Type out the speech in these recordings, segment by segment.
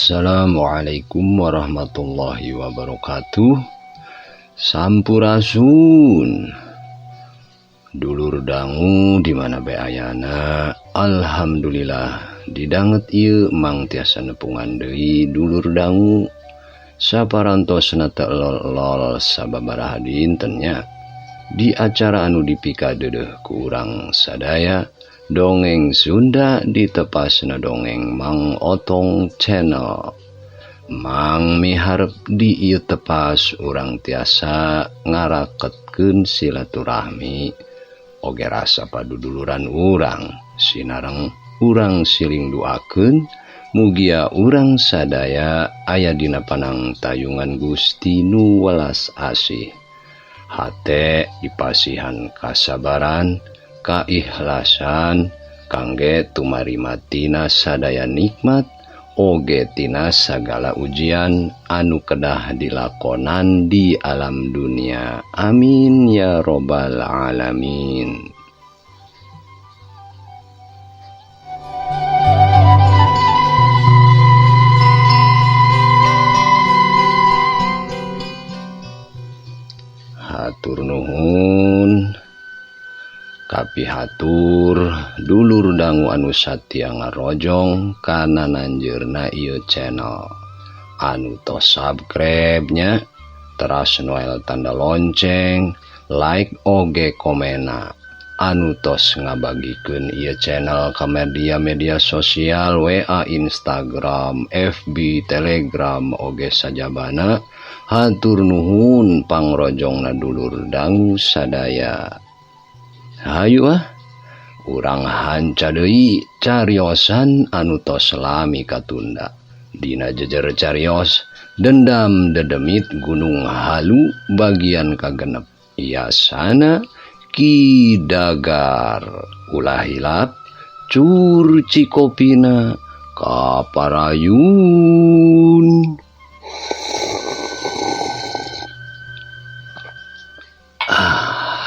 Assalamualaikum warahmatullahi wabarakatuh. Sampurasun. Dulur dangu di mana bae ayana. Alhamdulillah didanget ieu mang tiasa nepungan deui dulur dangu. Saparantosna teu elol-elol sababaraha dinten nya. Di acara anu dipikadeudeuh ku urang sadaya Dongeng Sunda ditepasna dongeng Mang Otong Channel. Mang miharep di ieu tepas urang tiasa ngaraketkeun silaturahmi oge rasa paduduluran urang sinareng urang siling duakeun mugia urang sadaya aya dina panangtayungan Gusti nu welas asih. Hate dipasihan kasabaran, kaikhlasan kangge tumarima tina sadaya nikmat oge tina sagala ujian anu kedah dilakonan di alam dunia. Amin ya robbal alamin. Hatur nuhun kapihatur dulur dangu anu satia ngarojong kana nanjeurna ieu channel anu tos subscribe nya teras noel tanda lonceng like oge komena anu tos ngabagikeun ieu channel ka media-media sosial WA, Instagram, FB, Telegram oge sajabana. Hatur nuhun pangrojongna dulur dangu sadaya. Hayu ah, urang hanca deui cariosan anu tos lami katunda. Dina jejer carios dendam dedemit Gunung Halu bagian kagenep Yasana Ki Dagar. Ulah hilap curci kopina kaparayun.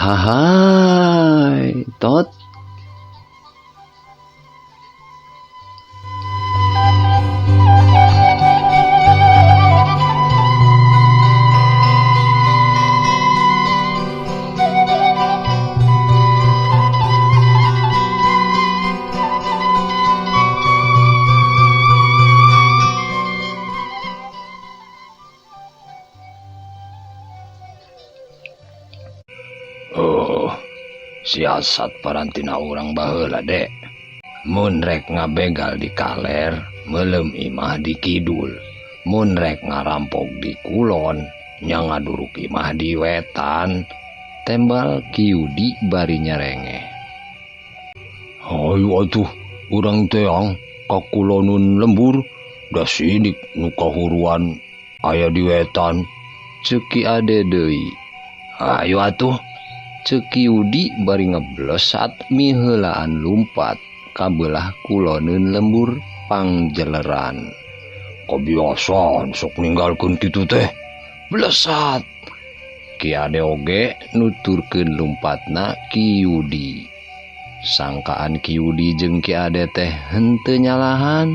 Hai tot. Oh, siasat parantina urang baheula dek. Mun rek ngabegal di kaler, meuleum imah di kidul. Mun rek ngarampok di kulon, nya ngaduruk imah di wetan. Tembal Ki Yudi bari nyerengeh. Hayu atuh urang teang ka kulonun lembur, da sidik nu kahuruan aya di wetan. Ceuk Ki Ade deui. Hayu atuh. Ceuk Ki Yudi bari ngeblesat miheulaan lumpat ka beulah kuloneun lembur pangjeleran. Kabiasaan sok ninggalkeun kitu teh. Blesat. Ki Ade oge nuturkeun lumpatna Ki Yudi. Sangkaan Ki Yudi jeung Ki Ade teh henteu nyalahan.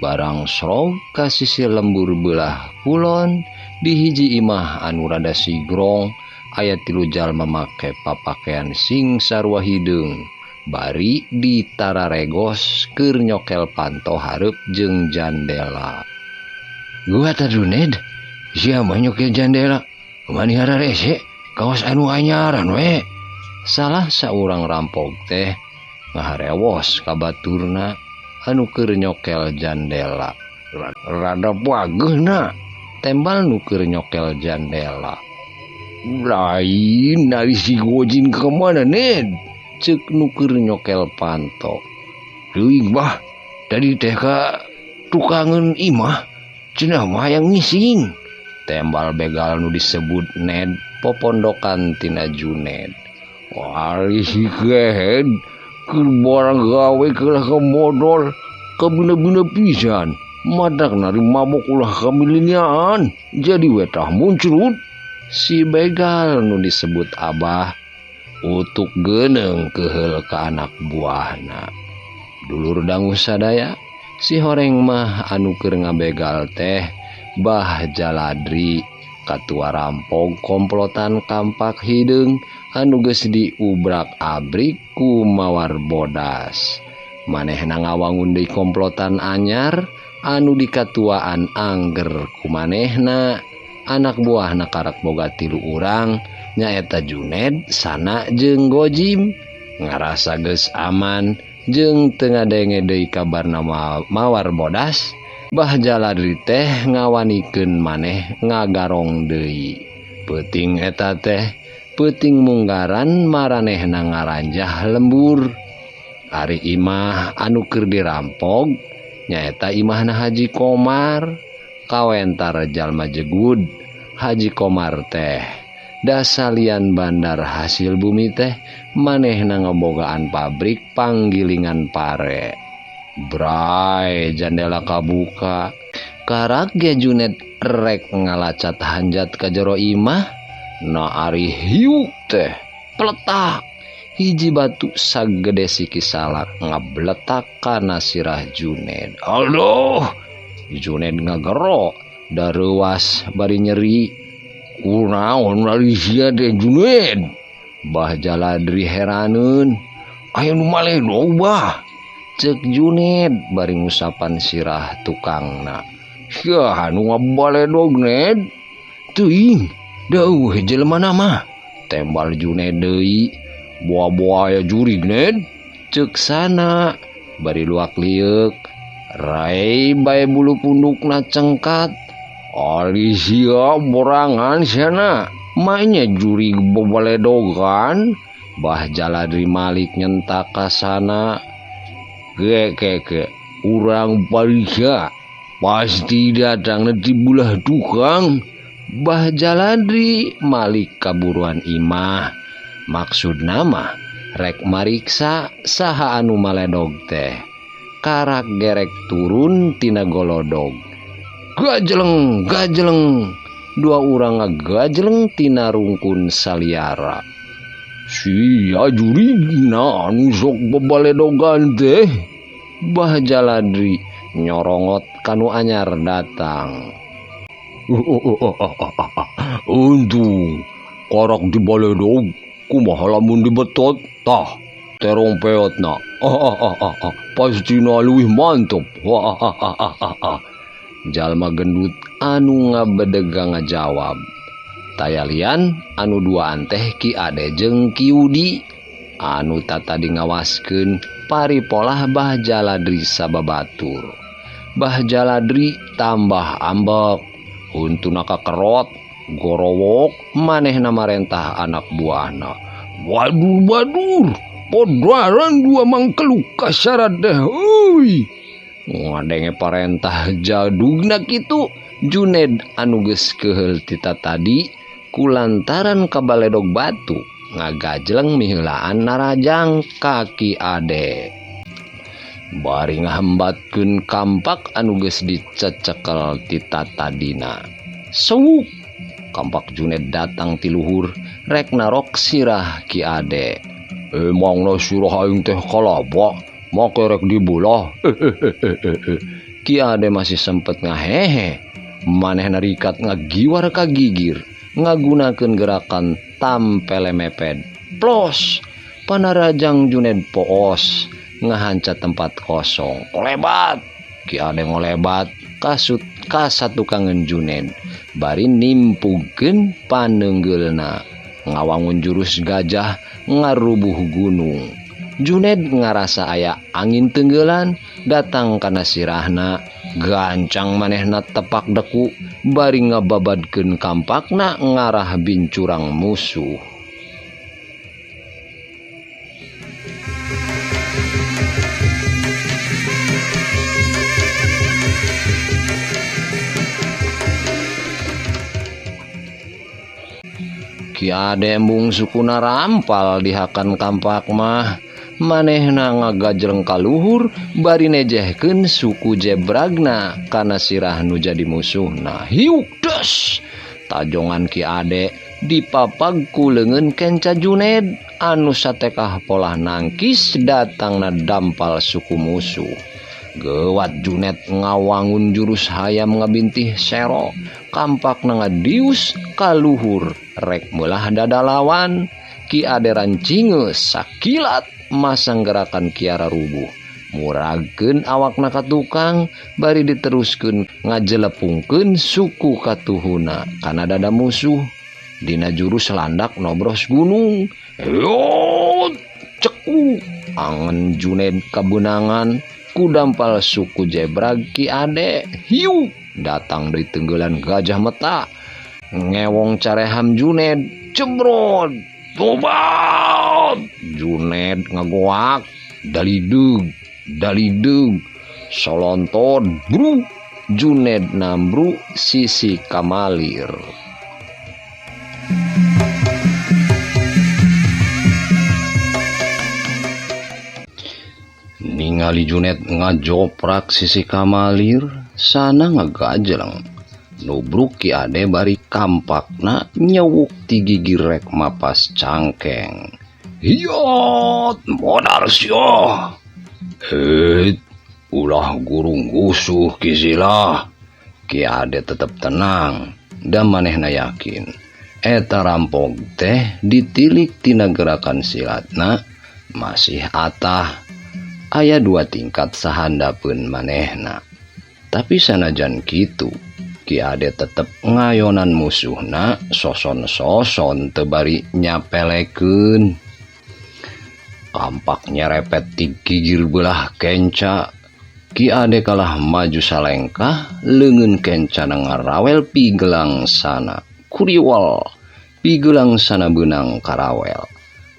Barang srog ka sisi lembur beulah kulon di hiji imah anu rada sigrong aya tilu jalma make papakaian sing sarua hideung bari ditararegos keur nyokel panto hareup jeung jandela. Gua taduned sia mah nyokel jandela mani hararese kawas anu anyaran we. Salah saurang rampok teh ngaharewos ka baturna anu keur nyokel jandela. Rada pageuna tembal nu keur nyokel jandela. Lain ari si Gojin ka mana Ned? Ceuk nu keur nyokel panto. Teuing bah, tadi teh ka tukangeun imah, cenah mah hayang ngising. Tembal begal nu disebut Ned popondokan tina Juned. Wali si kehed keur barang gawe keulah ka modol, kabina-bina pisan. Madak nari mabok ulah kamiliniaan, jadi wetah muncrut. Si begal nu disebut Abah utuk geuneng keheul ka anak buahna. Dulur dangu sadaya Si horeng mah anu keur ngabegal teh Bah Jaladri, katua rampog komplotan kampak hideung anu geus diubrak-abrik ku Mawar Bodas. Manehna ngawangun deui komplotan anyar anu dikatuaan angger ku manehna. Anak buahna karak boga 3 urang, nyaeta Juned, Sana jeung Gojim. Ngarasa geus aman jeung teu ngadenge deui kabarna Mawar Bodas, Bah Jaladri teh ngawanikeun maneh ngagarong deui. Peuting eta teh peuting munggaran maranehna ngaranjah lembur. Ari imah anu keur dirampog nyaeta imahna Haji Komar. Kawentar jalma jegud Haji Komar teh dasalian bandar hasil bumi teh manehna ngebogaan pabrik panggilingan pare. Bray jandela kabuka, karak ge Juned rek ngalacat hanjat ka jero imah. Na ari hiuk teh pletak hiji batu sagede siki salak ngabletak kana sirah Juned. Aduh, Juned ngagero dareuwas bari nyeri. Kunaon ari sia teh Juned? Bah Jaladri heraneun. Aya nu maledog bah, ceuk Juned bari ngusapan sirah tukangna. Sia nu ngabaledog Ned? Teuing, dauh jelema mah. Tembal Juned deui. Boa-boa aya jurig Ned, ceuk Sana bari luak lieuk. Rai bae bulu pundukna cengkat. Ali sia borangan sana, mainnya jurig bobaledogan. Bah Jaladri Malik nyentak ka sana. Ge ge ge, urang pariksa pasti datang di bulah tukang. Bah Jaladri Malik kaburuan imah. Maksud nama rek mariksa saha anu maledog teh. Karak gerek turun tina golodog. Gajeleng gajeleng, dua urang ngagajeleng tina rungkun saliara. Sia jurigna anu sok bebaledogan teh. Bah Jaladri nyorongot kanu anyar datang. Untung karak dibaledog, kumaha lamun dibetot tah terong peotna. Pastina leuwih mantep. Jalma gendut anu ngabedega ngajawab. Tayalian anu duaan teh Ki Ade jeung Ki Yudi anu tatadi ngawaskeun paripolah Bah Jaladri sababatur. Bah Jaladri tambah ambek, huntuna kakerot, gorowok manehna marentah anak buahna. Waduh waduh, podaran dua mangkeluk kasyarat deh euy. Ngadenge parentah jadugna kitu, Juned anu geus keheul tita tadi kulantaran kabaledog batu ngagajleng miheulaan narajang ka Ki Ade. Bari ngahambatkeun kampak anu geus dicecekel tita tadina. Sewuk kampak Juned datang ti luhur rek narok sirah Ki Ade. Emangna sirah aing teh kalaba make rek dibelah. Ki Ade masih sempet ngahehe. Manehna rikat ngagiwar ka gigir, ngagunakeun gerakan tampele meped. Plos, panarajang Juned poos ngahanca tempat kosong. Kolebat, Ki Ade ngolebat kasut kasatukangeun Juned bari nimpugkeun paneunggeulna. Ngawangun jurus gajah ngarubuh gunung. Juned ngarasa aya angin tenggelan datang kana sirahna, gancang manehna tepak deku bari ngababadkeun kampakna ngarah bincurang musuh. Ki Ade embung sukuna rampal dihakan kampak mah. Manehna ngagajleng kaluhur bari nejehkeun suku jebragna kana sirah nu jadi musuhna. Hiuk des! Tajongan Ki Ade dipapag ku leungeun kenca Juned anu satekah polah nangkis datangna dampal suku musuh. Gewat Junet ngawangun jurus hayam ngabintih sero kampakna ngadius kaluhur rek meulah dada lawan. Ki Ade rancingeus sakilat masang gerakan kiara rubuh muragkeun awakna ka tukang bari diteruskeun ngajelepungkeun suku katuhuna kana dada musuh. Dina jurus landak nobros gunung. Yot ceku angen Juned kabeunangan kudampal suku jebrag Ki Ade. Hiu datang dari tenggelan gajah meta ngewong careham Juned cebrod tobat. Juned ngagoak dalidug dalidug solonton bru. Juned nambru sisi kamalir. Ningali Junet ngajoprak sisi kamalir sana ngagajeleng nubruk Ki Ade bari kampakna nyewuk ti gigir rek mapas cangkeng. Hiot modar sia. Het ulah gurung gusuh kisilah. Ki Ade tetep tenang dan manehna yakin eta rampok teh ditilik tina gerakan silatna masih atah. Aya dua tingkat sahandapeun manehna. Tapi sanajan kitu, Ki Ade tetep ngayonan musuhna soson-soson teu bari nyapelekeun. Kampak nyerepet ti gigir belah kenca. Ki Ade kalah maju salengkah, leungeun kencana ngarawel pigelang sana. Kuriwal, pigelang sana beunang karawel.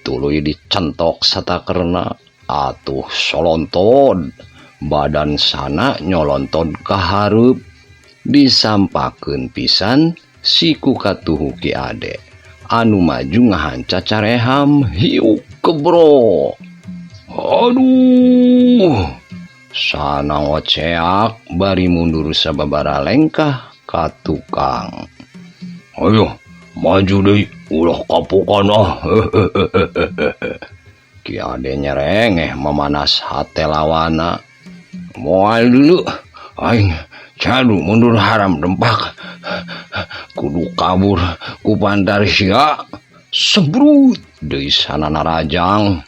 Tuluy dicentok satakerna. Atuh solontod badan sana nyolontod kahareup disampakeun pisan siku katuhu Ki Ade anu maju ngahanca careham hiuk kebro. Aduh sana ngoceak bari mundur sababaraha lengkah ka tukang. Ayo maju deui ulah kapokan ah. Ki Ade nyerengeh memanas hate lawana. Moal dulu aing cadu mundur haram dempak. Kudu kabur ku pantar sia. Sebrut deui sana narajang.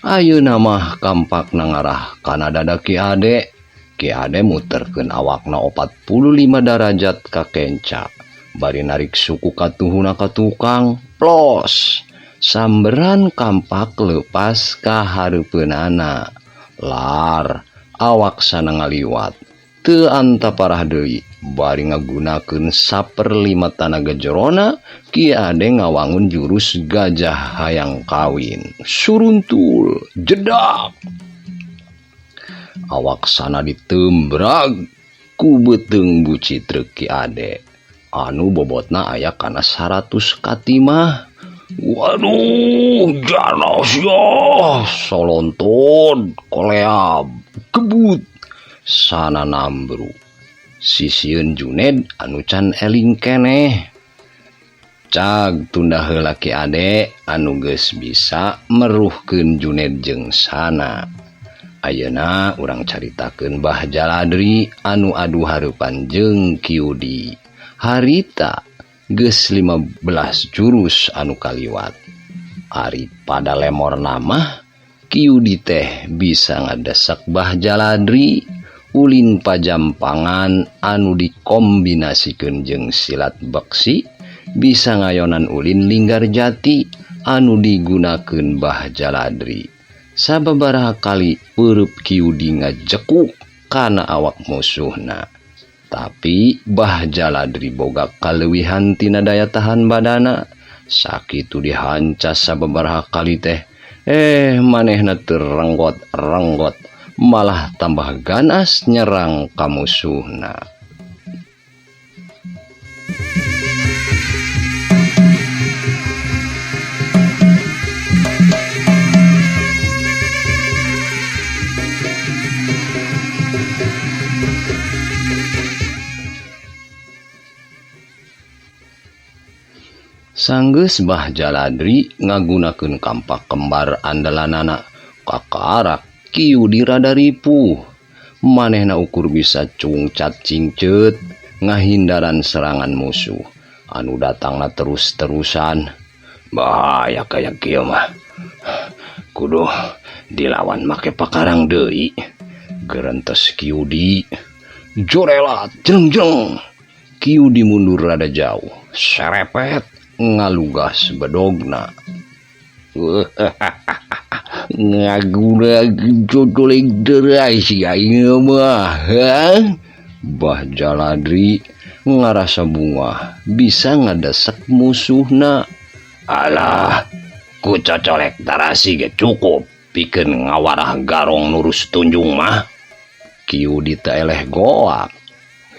Ayeuna mah kampakna ngarah kana dada Ki Ade. Ki Ade muterkeun awakna 45 derajat ka kenca. Bari narik suku katuhuna ka tukang. Plos. Samberan kampak lepas ka hareupeunana. Lar awak sana ngaliwat. Teu antaparah deui bari ngagunakeun 1/5 tanaga jerona Ki Ade ngawangun jurus gajah hayang kawin. Suruntul jedak. Awak sana ditembrag ku beuteung bucitreuk Ki Ade anu bobotna aya kana 100 katimah. Waduh, jana sia, solontod, koleab, kebut, sana nambru. Sisieun Juned anu can eling keneh. Cag tunda heula Ki Ade anu geus bisa meruhkeun Juned jeung sana. Ayeuna urang caritakeun Bah Jaladri anu adu hareupan jeung Ki Yudi. Harita geus 15 jurus anu kaliwat. Ari pada lemor namah Ki Yudi teh bisa ngadesek Bah Jaladri ulin pajampangan anu dikombinasikeun jeung silat beksi bisa ngayonan ulin linggar jati anu digunakeun Bah Jaladri. Sababaraha kali peureub Ki Yudi ngajekuk kana awak musuhna. Tapi Bah Jaladri boga kaleuwihan tina daya tahan badana. Sakitu dihancas sababaraha kali teh manehna teu renggot-renggot malah tambah ganas nyerang ka musuhna. Sanggeus Bah Jaladri ngagunakeun kampak kembar andalanana kakarak Ki Yudi rada ripuh. Manehna ukur bisa cungcat cingceut ngahindaran serangan musuh anu datangna terus-terusan. Bahaya kaya kieu mah. Kudu dilawan make pakarang deui. Gerentes Ki Yudi. Jorelat jeng-jeng. Ki Yudi mundur rada jauh. Serepet ngalugas bedogna. Ngaguna jodoling derai si aing mah. Bah Jaladri ngarasa bungah bisa ngadesek musuhna. Alah, ku cocolek tarasi ge cukup pikeun ngawarah garong nurus tunjung mah. Ki Yudi teh eleh goak.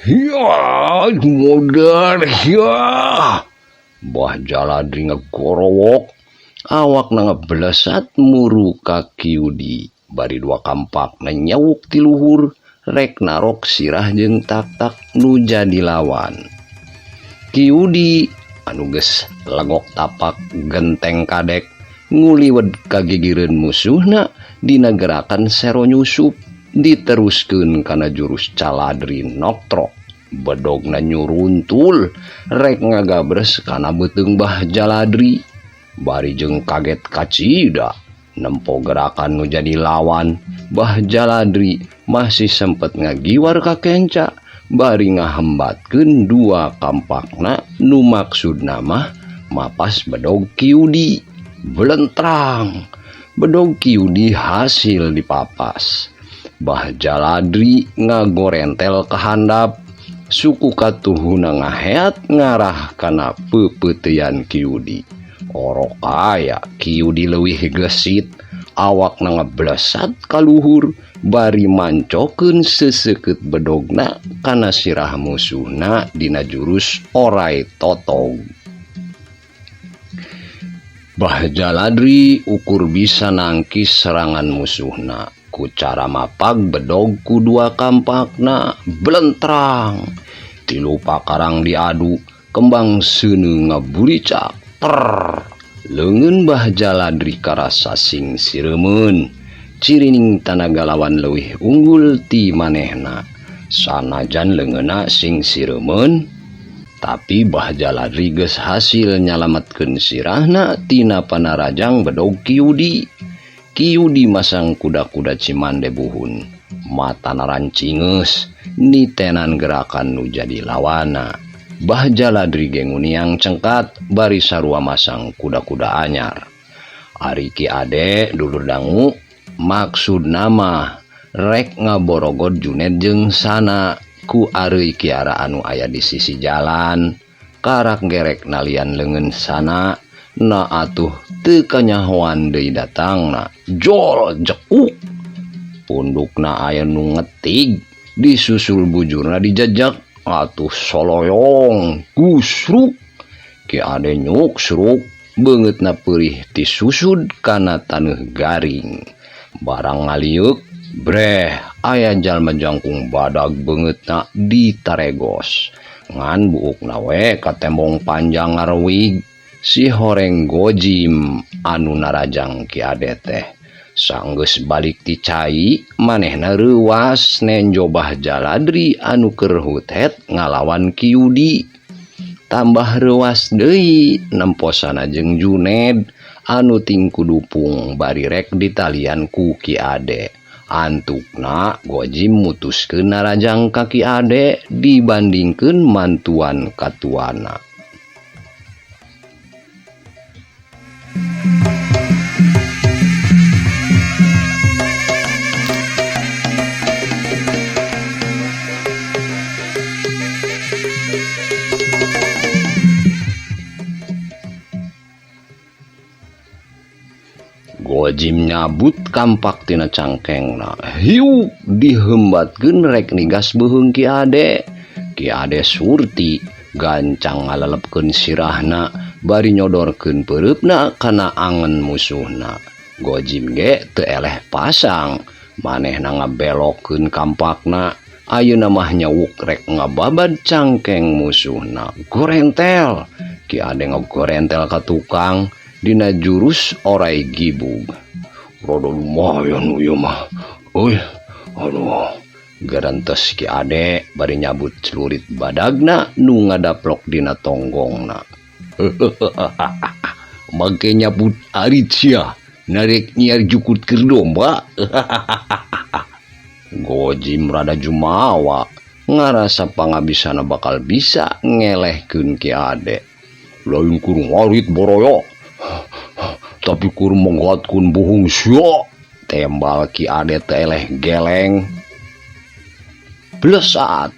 Ya, modar ya. Bah Jaladri ngagorowok. Awakna ngeblesat muru ka Ki Yudi. Bari dua kampakna nyawuk ti luhur rek narok sirah jeung tak-tak nu jadi lawan. Ki Yudi anu geus legok tapak genteng kadek nguliwed kagigireun musuhna dina gerakan sero nyusup diteruskeun kana jurus Caladri Noktrok. Bedogna nyuruntul rek ngagabres kana beuteung Bah Jaladri. Bari jeung kaget kacida nempo gerakan nu jadi lawan. Bah Jaladri masih sempet ngagiwar ka kenca bari ngahembatkeun dua kampakna nu maksudna mah mapas bedog Ki Yudi. Belentrang bedog Ki Yudi hasil dipapas. Bah Jaladri ngagorentel ka handap, suku katuhuna ngaheat ngarah kana peupeuteuyan Ki Yudi. Orok aya Ki Yudi leuwih gesit, awakna ngeblesat ka luhur bari mancokeun seseukeut bedogna kana sirah musuhna dina jurus orai totog. Bah Jaladri ukur bisa nangkis serangan musuhna ku cara mapag bedog ku dua kampakna. Belentrang tilu pakarang diadu, kembang seuneu ngaburicak. Ter leungeun Bah Jaladri karasa sing sireumeun. Cirining tanaga lawan leuwih unggul ti manehna. Sanajan leungeunna sing sireumeun, tapi Bah Jaladri geus hasil nyalametkeun sirahna tina panarajang bedog Ki Yudi. Ki Yudi masang kuda-kuda Cimande buhun, matana rancingeus nitenan gerakan nu jadi lawana. Bah Jaladri ge nguniang cengkat bari sarua masang kuda-kuda anyar. Ari Ki Ade dulur dangu maksud nama rek ngaborogod Junet jeung Sana ku areuy kiara anu aya di sisi jalan. Karak gerek nalian leungeun Sana na atuh teu kanyahoan deui datangna. Jol jekuk pundukna aya nu ngetig disusul bujurna dijejek. Atuh soloyong gusruk. Ki Ade nyuksruk beungeutna peurih tisusud kana taneuh garing. Barang ngaliuk breh aya jalma jangkung badag beungeutna ditaregos. Ngan buukna we katembong panjang ngarewig si horeng gojim anu narajang Ki Ade teh. Sanggeus balik ti cai manehna reuwas nenjo Bah Jaladri anu keur hutet ngalawan Ki Yudi. Tambah reuwas deui nemposana jeung Juned anu tingku dupung bari rek ditalian ku Ki Ade. Antukna Gojim mutuskeun narajang ka Ki Ade dibandingkeun mantuan katuana. Gojim nyabut kampak tina cangkengna. Hiuk dihembatkeun rek nigas beuheung Ki Ade. Ki Ade surti gancang ngalelepkeun sirahna bari nyodorkeun peureupna kana angen musuhna. Gojim ge teu eleh pasang, manehna ngabelokeun kampakna. Ayeuna mah nyawuk rek ngababad cangkeng musuhna. Gorentel. Ki Ade ngagorentel ka tukang dina jurus orai gibug. Rada lumayan ieu mah. Euy, aduh. Gerentes Ki Ade bari nyabut celurit badagna nu ngadaplok dina tonggongna. Make nyabut arit sia narek nyiar jukut keur domba. Gojim rada jumawa ngarasa pangabisana bakal bisa ngelehkeun Ki Ade. Lain kur ngarit boroyo, tapi kur menghuatkeun buhung sia. Tembal Ki Ade teh eleh geleng. Blesat,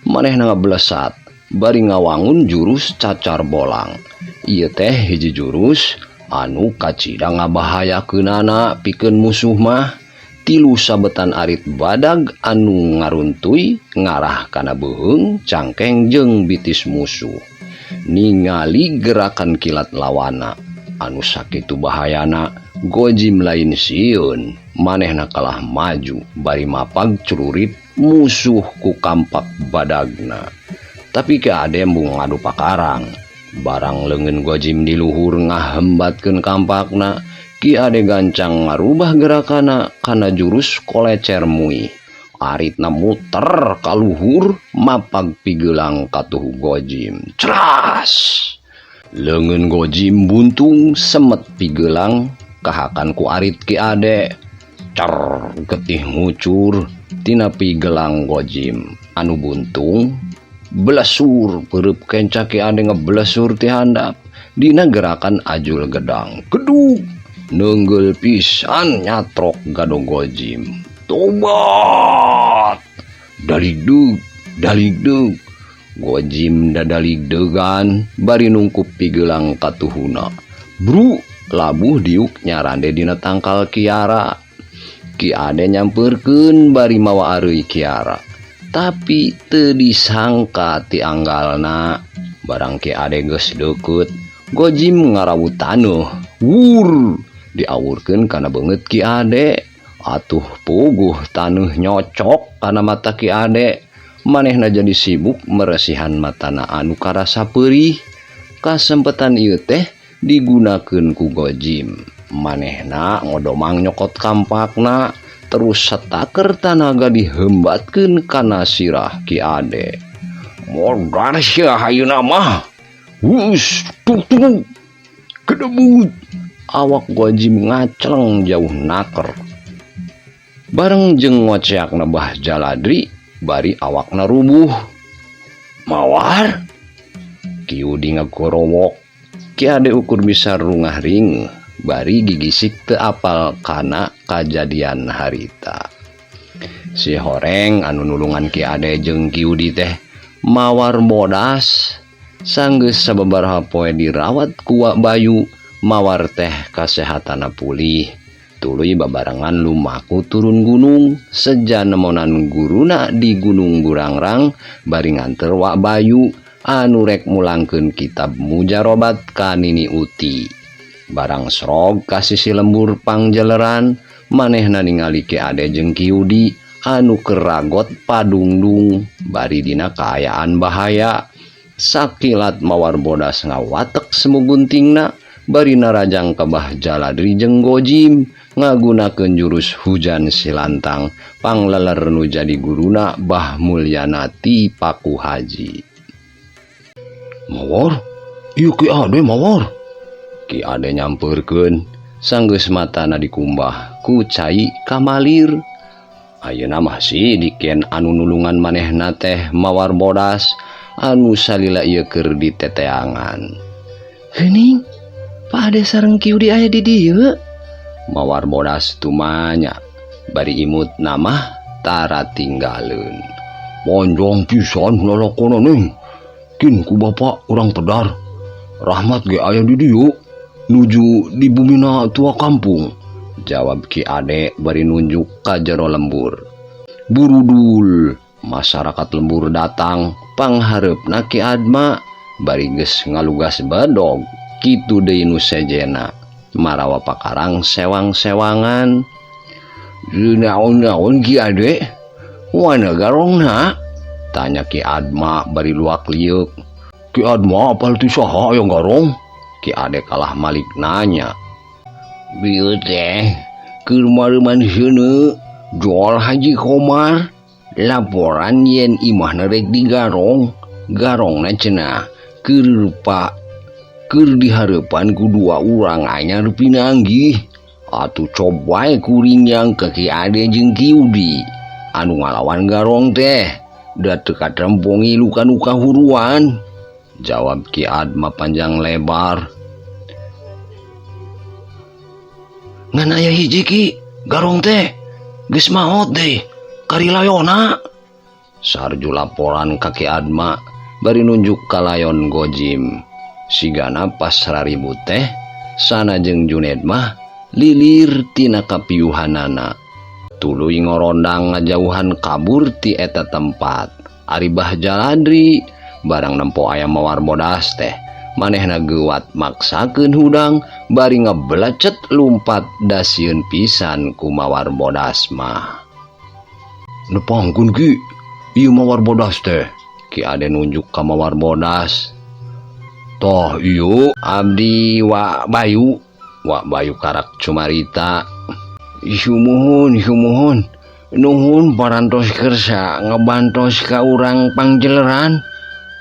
manehna ngablesat bari ngawangun jurus cacar bolang. Ieu teh hiji jurus anu kacida ngabahayakeunana pikeun musuh mah. Tilu sabetan arit badag anu ngaruntuy ngarah kana beuheung cangkeng jeung bitis musuh. Ningali gerakan kilat lawana anu sakitu bahayana, Gojim lain sieun, manehna kalah maju bari mapag celurit musuh ku kampak badagna. Tapi Ki Ade embung ngadu pakarang. Barang leungeun Gojim di luhur ngahembatkeun kampakna, Ki Ade gancang ngarubah gerakana kana jurus kolecer mui. Aritna muter ka luhur mapag pigelang katuhu Gojim. Cras! Leungeun Gojim buntung semet pigelang kahakan ku arit Ki Ade. Cer getih ngucur tina pigelang Gojim anu buntung blesur peureub kenca Ki Ade ngeblesur ti handap dina gerakan ajul gedang. Gedug neunggul pisan nyatrok gado Gojim. Tobat! Daligdug, daligdug. Gojim dadaligdegan bari nungkup pigelang katuhuna. Bru, labuh diuk nyarande dina tangkal Kiara. Ki Ade nyampeurkeun bari mawa areuy Kiara. Tapi teu disangka ti anggalna. Barang Ki Ade geus deukeut, Gojim ngarawut taneuh. Wur, diawurkeun kana beungeut Ki Ade. Atuh puguh taneuh nyocok kana mata Ki Ade. Manehna jadi sibuk meresihan matana anu karasa peurih. Kasempetan ieu teh digunakeun ku Gojim. Manehna ngodomang nyokot kampakna, terus setaker tanaga dihembatkeun kana sirah Ki Ade. Modar sia hayeuna mah. Wus, tuk tuk. Kedebut. Awak Gojim ngacleng jauh naker. Bareng jeung ngoceakna Bah Jaladri, bari awakna rubuh. Mawar? Ki Udi ngagorowok. Ki Ade ukur bisa rungah ring, bari gigisik teu apal kana kajadian harita. Si horeng anu nulungan Ki Ade jeung Ki Udi teh mawar bodas. Sanggeus sababaraha poe dirawat ku Wak Bayu, mawar teh kasehatana pulih. Tuluy babarengan lumaku turun gunung, seja nemonan guruna di Gunung Burangrang bari nganter Wak Bayu anu rek mulangkeun kitab mujarobat ka Nini Uti. Barang srog ka sisi lembur pangjeleran, manehna ningali Ki Ade jeung Ki Udi anu keragot padungdung bari dina kaayaan bahaya. Sakilat mawar bodas ngawatek semu guntingna bari narajang ka Bah Jaladri jeung Gojim ngagunakeun jurus hujan silantang pangleler nu jadi guruna Bah Mulyana ti Paku Haji. Mawar, ieu Ki Ade mawar. Ki Ade nyampeurkeun sanggeus matana dikumbah ku cai kamalir. Ayeuna mah sidiken anu nulungan manehna teh mawar bodas anu salila ieu keur diteteangan. Geuning, Pak Ade sareng Ki Udi aya di dieu. Mawar bodas tumanya bari imut namah tara tinggaleun. Monjong pisan lalakona ning. Kin ku bapak urang pedar. Rahmat ge aya di dieu nuju di bumina tua kampung. Jawab Ki Ade bari nunjuk ka jero lembur. Burudul, masyarakat lembur datang panghareupna Ki Adma bari geus ngalugas bedog. Kitu deui nu sejena marawa pakarang sewang-sewangan. Naon-naon Ki Ade? Wana garongna? Tanya Ki Adma bari luak lieuk. Ki Adma apal ti saha aya garong? Ki Ade kalah malik nanya. Bieu teh keur mareuman seuneu jual Haji Komar. Laporan yen imahna rek digarong, garongna cenah keur rupa keur dihareupan ku dua urang anyar pinanggih. Atuh cob wae kuring yang ka Ki Ade jeung Ki Udi anu ngalawan garong teh da teu katempo ngilu ka nu kahuruan. Jawab Ki Adma panjang lebar. Ngan aya hiji Ki, garong teh geus maot deui kari layona. Sarju laporan ka Ki Adma bari nunjuk ka layon gojim. Sigana pas raribut teh sana jeung Juned mah lilir tina kapiuhanana. Tuluy ngorondang ngajauhan kabur ti eta tempat. Ari Bah Jaladri barang nempo aya mawar bodas teh manehna geuwat maksakeun hudang bari ngeblecet lumpat dasieun pisan ku mawar bodas mah. Nepangkeun Ki, ieu mawar bodas teh. Ki Ade nunjuk ka mawar bodas. Toh ieu abdi Wak Bayu. Wak Bayu karak cumarita. Sumuhun sumuhun nuhun parantos kersa ngebantos ka urang pangjeleran.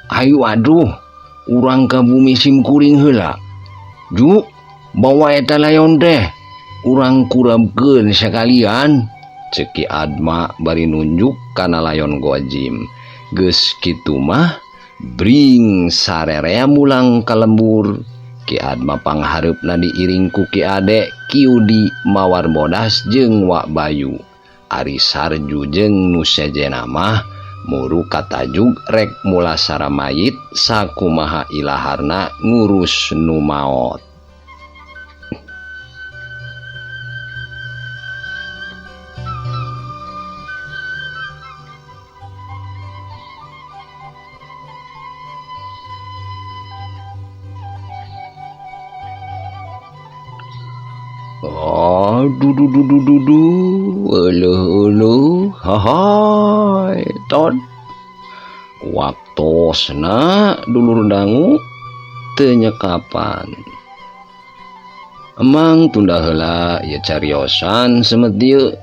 Ayo aduh urang ka bumi simkuring heula. Ju bawa eta layon teh urang kurabkeun sakalian. Ceuk Ki Adma bari nunjuk kana layon gojim. Geus kitu mah bring sarerea mulang ka lembur. Ki Adma panghareupna diiring ku Ki Ade, Ki Udi, Mawar Bodas jeung Wak Bayu. Ari Sarju jeung nu sejenna mah muru katajug rek mulasara mayit sakumaha ilaharna ngurus nu maot. Aduh du du du du du, euleuh euleuh, hahai tot. Waktosna dulur dangu teu nyekapan. Emang tunda heula ieu cariosan semet dieu.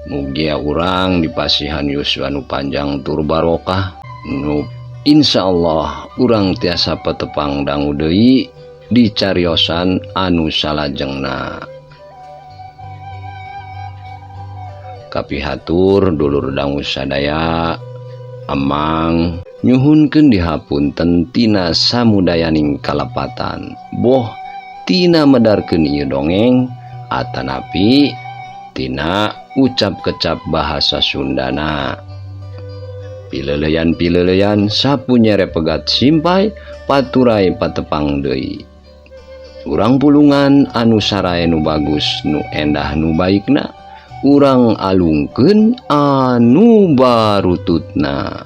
Mugia urang dipasihan yuswa nu panjang tur barokah. Nu insyaallah urang tiasa patepang dangu deui di cariosan anu salajengna. Kapihatur dulur dangu sadaya, emang nyuhunkeun dihapunten tina samudayaning kalepatan. Boh tina medarkeun ieu dongeng atanapi tina ucap kecap bahasa Sundana. Pileleyan-pileleyan sapu nyere pegat simpai paturai patepang deui. Urang pulungan anu sarae nu bagus nu endah nu baikna, urang alungkeun anu barututna.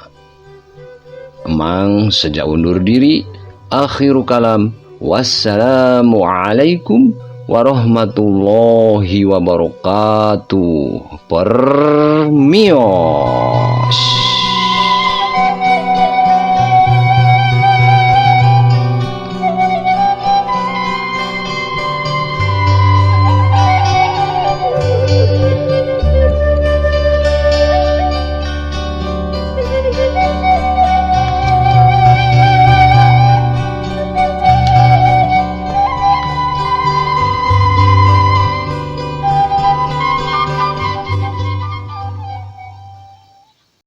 Emang sejak undur diri, akhiru kalam, wassalamualaikum warahmatullahi wabarakatuh. Permios.